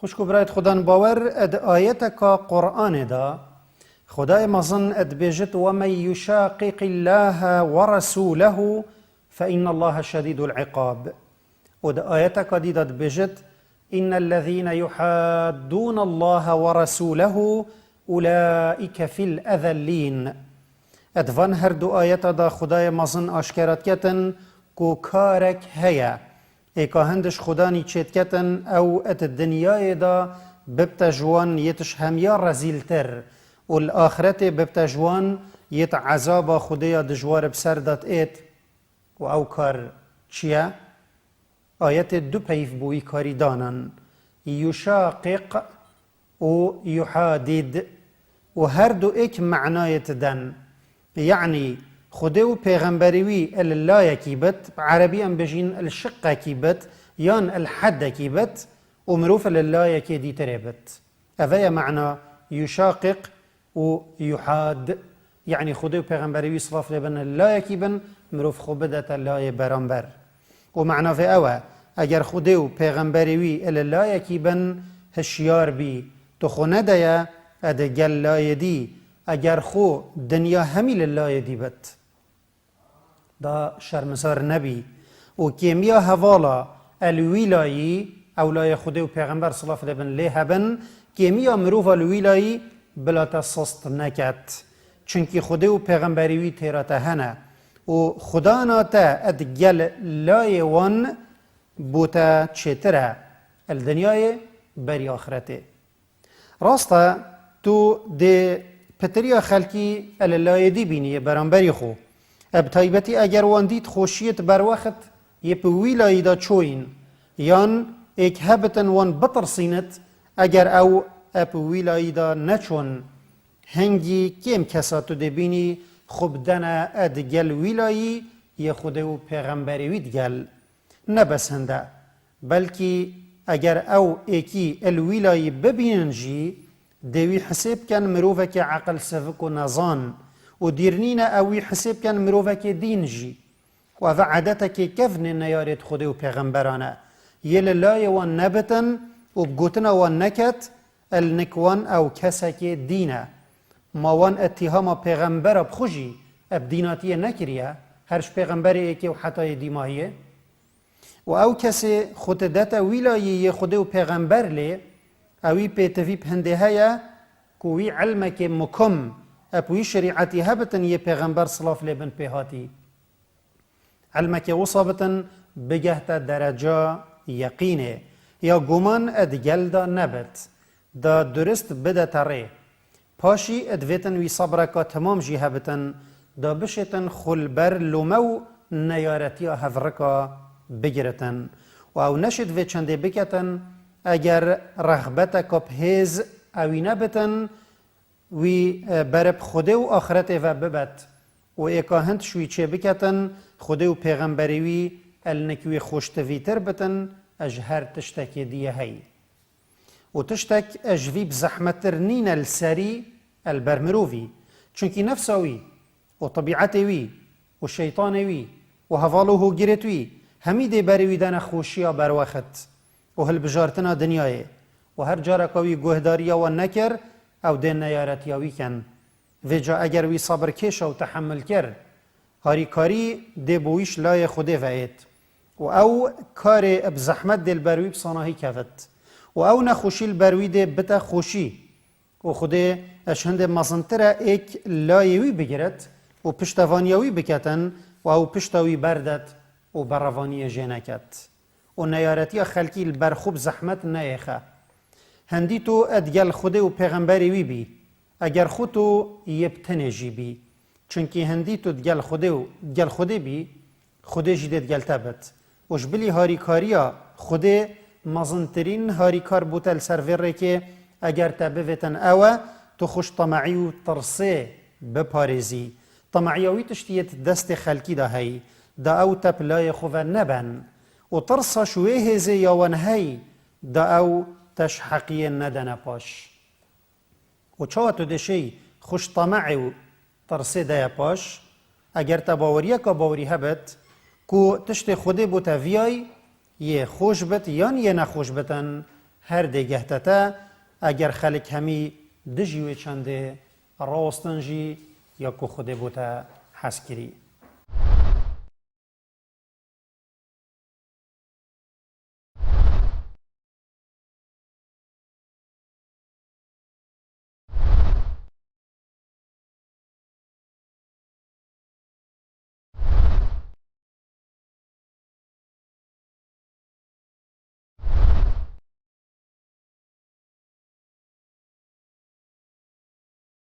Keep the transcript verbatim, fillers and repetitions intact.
Xwişk û birayet xudan bawer, ed ayeteka Qur'anê de Xwedayê mezin ed bêjit: "Ve men yuşaqiqillaha ve rasulehu fe innallaha şedîdul iqab." Û di ayeteka dî de dibêjit: "Innellezîne yuhaddûnallaha ve resûlehu ulaîke fil ezellîn." Di van her du ayeta de Xwedayê mezin aşkera diketin ku karek heye. Êka hin di ji Xudanî çêdiketin, ew di dinyayê de bibte ji wan yê tij hemiya rezîltir û li axretê bibte ji wan yê ti ezaba Xwedê ya dijwar bi ser de diêt. Û ew kar çi ye? Ayetê du peyv bi wî karî danin. Yuşaqiq û yuhadid û her du êk manayê ti den. Yanî Xwedê û pêxemberî wî li layekî bit, bi erebî em bêjîn li şiqekî bit, yan li hedekî bit û mirov li layekê dîtirê bit. Eve ye mana yuşaqiq û yuhad. Yanî Xwedê û pêxemberî wî silav lê bin li layekî bin, mirov xwe bidete layê beramber. Û mana vê ew e, eger Xwedê û pêxemberê wî li layekî bin, hişyar bî, tu xwe nedeye di gel layê dî, eger xwe dinya hemî li layê dî bit. Da şermizar nebî. Û kêmiya hevala el wî layî, ew layê Xwedê û pêxember silav lê bin lê hebin, kêmiya mirova li wî layî bila te sist neket. Çunkî Xwedê û pêxemberî wî têra te hene. Û Xwedana te ed gel layê wan bo te çêtir e, el dinyayê berî axretê. Rast e, tu dê pitiriya xelkî el layê dî bînî yê beramberî xwe. E, bi taybetî eger wan dît xweşiyê ti berwext yê bi wî layî de çoyîn, yan êk hebitin wan bitirsînit, eger ew e bi wî layî de neçon, hingî kêm kesa tu dê bînî xwe bidene e di gel wî layî yê Xwedê û pêxemberê wî digel. Ne bes hinde, belkî eger ew êkî el wî layî bibînin jî, dê wî hisê bikin mirovekê eqilsivik û nezan û dîr nîne ew wî hisê bikin mirovekê dîn jî. Û ev edetekê kevnê neyarêt Xwedê û pêxemberan e. Yê li layê wan nebitin û bi gotina wan neket, el nik wan ew kesekê dîn e. Ma wan îttihama pêxembera bi xwe jî eb dînatiyê nekiriye, her ji pêxemberê êkê û heta yê dîmahiyê? Û ew kesê xwe ti dete wî layî yê Xwedê û pêxember lê, ewî pêtivî bi hindê heye ku wî ilmekê mukim eb wî şerîetî hebitin yê pêxember silav lê bin pê hatî. Ilmekê wisa bitin bigehte dereca yeqînê, ya guman e di gel de nebit, da durist bidete rê. Paşî divêtin wî sebreka temam jî hebitin, da bişêtin xwe li ber lome û neyaretiya hevrika bigiritin. Û ew neşêt vê çendê biketin, eger rexbeteka bi hêz ewî nebitin, wî, e, berib Xwedê û axretê ve bibet û êka hin tişt wî çêbiketin, Xwedê û pêxemberê wî el nik wî xweştivîtir bitin, e, ji her tiştekê dî ye hey. Û tiştek, e, ji vî bi zehmettir nîne li serî, e, li ber mirovî. Çunkî nefsa wî û tebîetê wî û şeytanê wî û heval û hogirêt wî hemî dê berê wî dene xweşiya berwext û hilbijartina dinyayê û her careka wî guhdariya wan nekir, ew dê neyaretiya wî kin. Vêca eger wî sebirkêşa û tehemil kir, harîkarî dê bo wî ji layê Xwedê ve êt û ew karê bi zehmet dê li ber wî bi sanahî kevit û ew nexweşî li ber wî dê bite xweşî. Û Xwedê ji hindê mezintir e êk layê wî bigiret û piştevaniya wî biketin û ew pişta wî berdet û berevaniyê jê neket. Û neyaretiya xelkî li ber xwe bi zehmet neyêxe. Hindî tu digel Xwedê û pêxemberê wî bî, eger xwe tu yê bi tenê jî bî. Çunkî hindî tu digel Xwedê û digel Xwedê bî, Xwedê jî dê digel te bit. Û ji bilî harîkariya Xwedê mezintirîn harîkar bo te li ser vê rêkê, eger te bivêtin ew e, tu xwe ji temeî û tirsê biparêzî. Temeîya wî tiştî yê di destê xelkî de heyî, da ew te bi layê xwe ve neben. Û tirsa ji wê hêzê ya wan heyî, da ew te ji heqiyê nedene paş. Û çawa tu dê şêy xwe ji temeê û tirsê deye paş? Eger te baweriyeka bawerî hebit ku tiştê Xwedê bo te viyay, yê xweş bit yan yê nexweş bitin, Her dêgeh te te, eger xelk hemî dijî wê çendê rawestin jî, ya ku Xwedê bo te hezkirî.